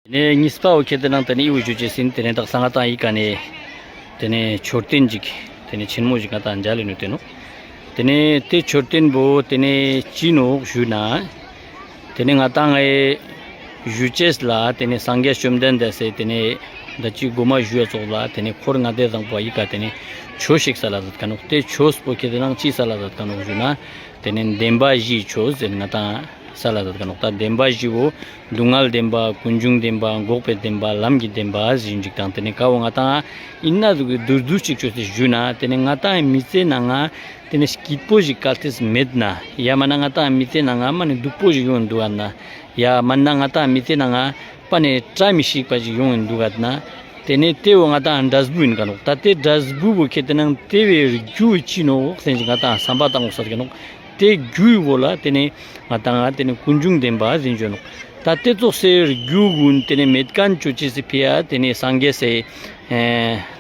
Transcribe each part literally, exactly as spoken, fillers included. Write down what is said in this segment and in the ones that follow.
ཏེ་ནེ་གཉིས་པ་བོ་ཁེ་ཏེ་ན་ཏེ་ནེ་ཨི་བོ་ཞུ་ཅེས་ཨིན། ཏེ་ནེ་དག་ས་ང་ཏང་ཨི་ཀ་ནེ་ཏེ་ནེ་མཆོད་རྟེན་ཞིག་ཏེ་ནེ་ཆེན་མོ་ཞིག་ང་ཏང་མཇལ་ལེ་ནུག་ཏེ་ནོག། ཏེ་ནེ་ཏེ་མཆོད་རྟེན་བོ་ཏེ་ནེ་ཅི་ནོག་ཞུ་ན། ཏེ་ནེ་ང་ཏང་ངི་ཞུ་ཅེས་ལ་ཏེ་ནེ་སངས་རྒྱས་བཅོམ་ལྡན་འདས་སི་ཏེ་ནེ་ད་ཅི་གོ་མ་ཞུ་ཡ་ཙོགས་ལ་ཏེ་ནེ་འཁོར་ལྔ་སྡེ་བཟང་པོ་ཨི་ཀ་ཏེ་ནེ་ཆོས་ཤིག་སལ་ལ་མཛད་ཁན་ནོག། ཏེ་ཆོས་པོ་ཁེ་ཏེ་ན་ཅི་སལ་ལ་མཛད་ཁན་ནོག་ཞུ་ན། ཏེ་ནེ་བདེན་པ་བཞིའི་ཆོས་ཟེར་ང་ཏང་སལ་ལ་མཛད་ཁན་ནོག། ད་བདེན་པ་བཞི་བོ་སྡུག་བསྔལ་བདེན་པ། ཀུན་འབྱུང་བདེན་པ། འགོག་པའི་བདེན་པ། ལམ་གྱི་བདེན་པ་ཟེར་ཞིག་དང་ཏེ་ནེ་ཀ་བོ་ང་ཏང་ཨིན་ན་ཟུག་གི་བསྡུས་བསྡུས་ཤིག་ཅོས་ཏེ་ཞུ་ན། ཏེ་ནེ་ང་ཏང་མི་ཚེ་ནང་ང་ཏེ་ནེ་སྐྱིད་པོ་ཞིག་གལ་ཏེ་མེད་ན། ཡ་མན་ན་ང་ཏང་མི་ཚེ་ནང་ང་མ་ནེ་སྡུག་པོ་ཞིག་ཡོང་དུག་ག་ན། ཡ་མན་ན་ང་ཏང་མི་ཚེ་ནང་ང་པ་ནེ་བཀྲ་མི་ཤིས་པ་ཞིག་ཡོང་དུག་ག་ན། ཏེ་ནེ་ཏེ་བོ་ང་ཏང་འབྲས་བུ་ཨིན་ཁན་ནོག། ད་ཏེ་འབྲས་བུ་བོ་ཁེ་ཏེ་ན་ཏེ་བོའི་རྒྱུ་ཅི་ནོག་ཟེར་ཞིག་ང་ཏང་བསམ་པ་བཏང་དགོས་ས་ཁན་ནོག། ཏེ་རྒྱུའི་བོ་ལ་ཏེ་ནེ་ང་ཏང་ཏེ་ནེ་ཀུན་འབྱུང་བདེན་པ་ཟེར་ཞིག་ནོག། ད་ཏེ་ཙོགས་སི་རྒྱུ་གུན་ཏེ་ནེ་མེད་ཁན་ཅོ་ཅེས་སི་ཕི་ཡ་ཏེ་ནེ་སངས་རྒྱས་སི་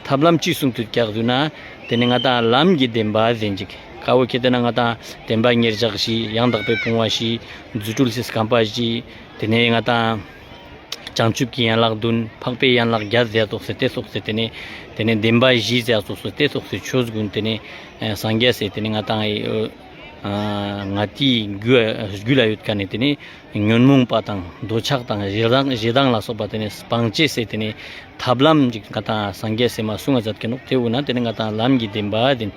ཐབས་ལམ་ཅི་གསུངས་ཏེ་ཀྱག་ཟེར་ན། ཏེ་ནེ་ང་ཏང་ལམ་གྱི་བདེན་པ་ཟེར་ཞིག། ཀ་བོ་ཁེ་ཏེ་ན་ང་ཏང་བདེན་པ་ཉེར་བཞག་བཞི། ཡང་དག་པའི་སྤོང་བ་བཞི། རྫུ་འཕྲུལ་གྱི་རྐང་པ་བཞི། ཏེ་ནེ་ང་ཏང་བྱང་ཆུབ་ཀྱི་ཡན་ལག་བདུན། འཕགས་པའི་ཡན་ལག་བརྒྱད་ཟེར་ཙོགས་སི་ཏེ་ཙོགས་སི་ཏེ་ནེ་ཏེ་ནེ་བདེན་པ་བཞི་ཟེར་ཙོགས་སི་ཏེ་ཙོགས་སི་ཆོས་གུན་ཏེ་ནེ་སངས་རྒྱས་སི་ཏེ་ནེ་ང་ཏང་ཨ་ང་ཏིའི་རྒྱུད་རྒྱུད་ལ་ཡོད་ཁན་ནི་ཏེ་ནེ་ཉོན་མོངས་པ་དང་འདོད་ཆགས་དང་ཞེ་སྡང་ཞེ་སྡང་ལ་སོགས་པ་ཏེ་ནེ་སྤང་ཅེས་སི་ཏེ་ནེ་ཐབས་ལམ་ཞིག་ང་ཏང་སངས་རྒྱས་སི་མ་གསུང་ང་མཛད་ཁན་ནོག། ཏེ་བོ་ན་ཏེ་ནེ་ང་ཏང་ལམ་གྱི་བདེན་པ་ཏེ་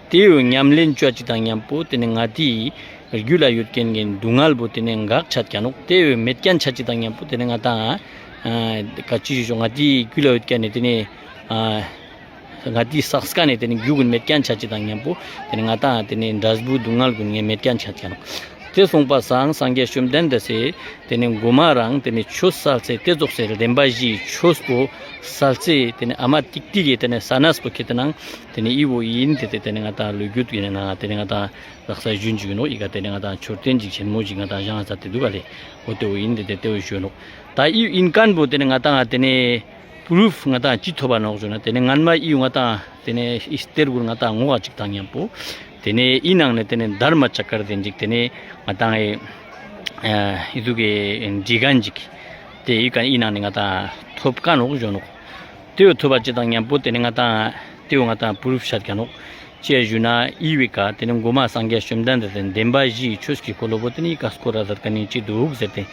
ཏེ་བོ་ཉམས་ལེན་ཅོ་ཅེས་དང་ཉམ་པོ་ཏེ་ནེ་ང་ཏིའི་རྒྱུད་ལ་ཡོད་ཁན་གྱི་སྡུག་བསྔལ་བོ་ཏེ་ནེ་འགག་ཆ་ཁན་ནོག། ཏེ་བོ་མེད་ཁན་ཆ་ཅེས་དང་ཉམ་པོ་ཏེ་ནེ་ང་ཏང་ཨ་ཀ་ཅི་ཞུ་ང་ཏིའི་རྒྱུད་ལ་ཡོད་ཁན་ནི་ཏེ་ནེ་ཨ་ང་ཏིའི་བསགས་ཁན་ནི་ཏེ་ནེ་རྒྱུ་གུན་མེད་ཁན་ཆ་ཅེས་དང་ཉམ་པོ་ཏེ་ནེ་ང་ཏང་ཏེ་ནེ་འབྲས་བུ་སྡུག་བསྔལ་གུན་ངའི་མེད་ཁན་ཆ་ཁན་ནོག། ཏེ་སོང་པ་སང་སངས་རྒྱས་བཅོམ་ལྡན་འདས་སི་ཏེ་ནེ་གོ་མ་རང་ཏེ་ནེ་ཆོས་སལ་ཚེ་ཏེ་ཙོགས་སི་བདེན་པ་བཞིའི་ཆོས་པོ་སལ་ཚེ་ཏེ་ནེ་ཨ་མ་ཏིག་ཏིག་གི་ཏེ་ནེ་ས་གནས་པོ་ཁེ་ཏེ་ན་ཏེ་ནེ་ཨི་བོ་ཨིན། ཏེ་ཏེ་ཏེ་ནེ་ང་ཏང་ལོ་རྒྱུས་ཀྱི་ནང་ཏེ་ནེ་ང་ཏང་རག་ས་ཞུན་ཅིག་ནོག། ཨི་ཀ་ཏེ་ནེ་ང་ཏང་མཆོད་རྟེན་ཅིག་ཆེན་མོ་ཅིག་ང་ཏང་བཞེངས་ས་ཏེ་དུག་ག་ལེ། འོ་ཏེ་བོ་ཨིན། ཏེ་ཏེ་ཏེ་བོ་ཞུ་ནོག། ད་ཨི་ཨིན་ཁན་བོ་ཏེ་ནེ་ང་ཏང་ཏེ་ནེ་པུ་རུཕ་ང་ཏང་ཅི་ཐོབ་པ་ནོག་ཞུ་ན། ཏེ་ནེ་སྔན་མ་ཨི་ང་ཏང་ཏེ་ནེ་ཨི་སྟེར་གུན་ང་ཏང་ངོ་བ་ཅིག་དང་ཉམ་པོ་ཏེ་ནེ་ཨི་ནང་ནེ་ཏེ་ནེ་དྷརྨ་ཅཀ་ར་ཏེ་ནེ་ཏེ་ནེ་ང་ཏང་ཨི་ཨ་ཨི་ཟུག་གི་འབྲི་ཁན་ཅིག་ཏེ་ཨི་ཀ་ཨི་ནང་ནེ་ང་ཏང་ཐོབ་ཁན་ནོག་ཞུ་ནོག། ཏེ་བོ་ཐོབ་པ་ཅིག་དང་ཉམ་པོ་ཏེ་ནེ་ང་ཏང་ཏེ་བོ་ང་ཏང་པུ་རུཕ་ཆ་ཁན་ནོག། ཅི་ཞུ་ན་ཨི་བོའི་ཀ་ཏེ་ནེ་གོ་མ་སངས་རྒྱས་བཅོམ་ལྡན་འདས་སི་བདེན་པ་བཞིའི་ཆོས་ཀྱི་འཁོར་ལོ་བོ་ཏེ་ནེ་ཨི་ཀ་སྐོར་ར་མཛད་ཁན་ནི་ཅི་དུག་ཟེར་ཏེ།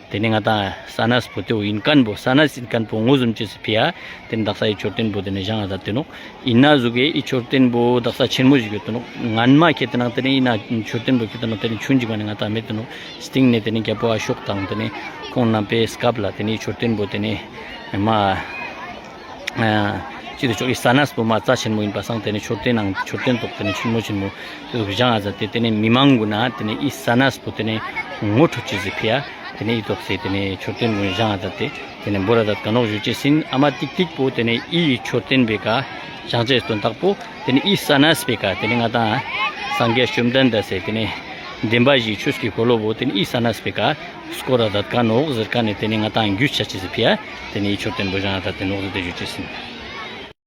ཏེ་ནེ་ང་ཏང་ས་གནས་པོ་ཏེ་བོ་ཨིན་ཁན་བོ་ས་གནས་ཨིན་ཁན་བོ་ངོ་ཟུམ་ཅེས་སི་ཕི་ཡ་ཏེ་ནེ་དག་ས་ཨི་མཆོད་རྟེན་བོ་ཏེ་ནེ་བཞེངས་ས་ཏེ་ནོག། ཨིན་ན་ཟུག་གི་ཨི་མཆོད་རྟེན་བོ་དག་ས་ཆེན་མོ་ཞིག་ཡོད་ཏེ་ནོག། སྔན་མ་ཁེ་ཏེ་ན་ཏེ་ནེ་ཨི་ན་མཆོད་རྟེན་བོ་ཁེ་ཏེ་ན་ཏེ་ནེ་ཆུང་ཅིག་པ་ནེ་ང་ཏང་མེད་ཏེ་ནོག། སྟིང་ནེ་ཏེ་ནེ་རྒྱལ་པོ་ཨ་ཤོག་དང་ཏེ་ནེ་ཁོང་རྣམ་པའི་སྐབས་ལ་ཏེ་ནེ་མཆོད་རྟེན་བོ་ཏེ་ནེ་མ་ཨ་ཅི་ཏེ་ཆོག་ཨི་ས་གནས་པོ་མ་རྩ་ཆེན་མོ་ཨིན་པ་སང་ཏེ་ནེ་མཆོད་རྟེན་ནང་མཆོད་རྟེན་ཐོག་ཏེ་ནེ་ཆེན་མོ་ཆེན་མོ་ཏེ་ཟུག་བཞེངས་ས་ཏེ་ཏེ་ནེ་མི་མང་གུན་ན་ཏེ་ནེ་ཨི་ས་གནས་པོ་ཏེ་ནེ་ངོ་འཕྲོད་ཅེས་སི་ཕི་ཡ་ཏེ་ནེ་ཨི་ཐོག་སེ་ཏེ་ནེ་མཆོད་རྟེན་གུན་བཞེངས་ས་ཏེ་ཏེ་ནེ་བོར་ར་མཛད་ཁན་ནོག་ཞུ་ཅེས་ཨིན། ཨ་མ་ཏིག་ཏིག་པོ་ཏེ་ནེ་ཨི་མཆོད་རྟེན་བོའི་ཀ་བཞེངས་ཅེས་དོན་དག་པོ་ཏེ་ནེ་ཨི་ས་གནས་པོའི་ཀ་ཏེ་ནེ་ང་ཏང་སངས་རྒྱས་བཅོམ་ལྡན་འདས་སི་ཏེ་ནེ་བདེན་པ་བཞིའི་ཆོས་ཀྱི་འཁོར་ལོ་བོ་ཏེ་ནེ་ཨི་ས་གནས་པོའི་ཀ་སྐོར་ར་མཛད་ཁན་ནོག་ཟེར་ཁན་ནི་ཏེ་ནེ་ང་ཏང་རྒྱུས་ཆ་ཅེས་སི་ཕི་ཡ་ཏེ་ནེ་ཨི་མཆོད་རྟེན་བོ་བཞེངས་ས་ཏེ་ནོག་ཟེར་ཏེ་ཞུ་ཅེས་ཨིན།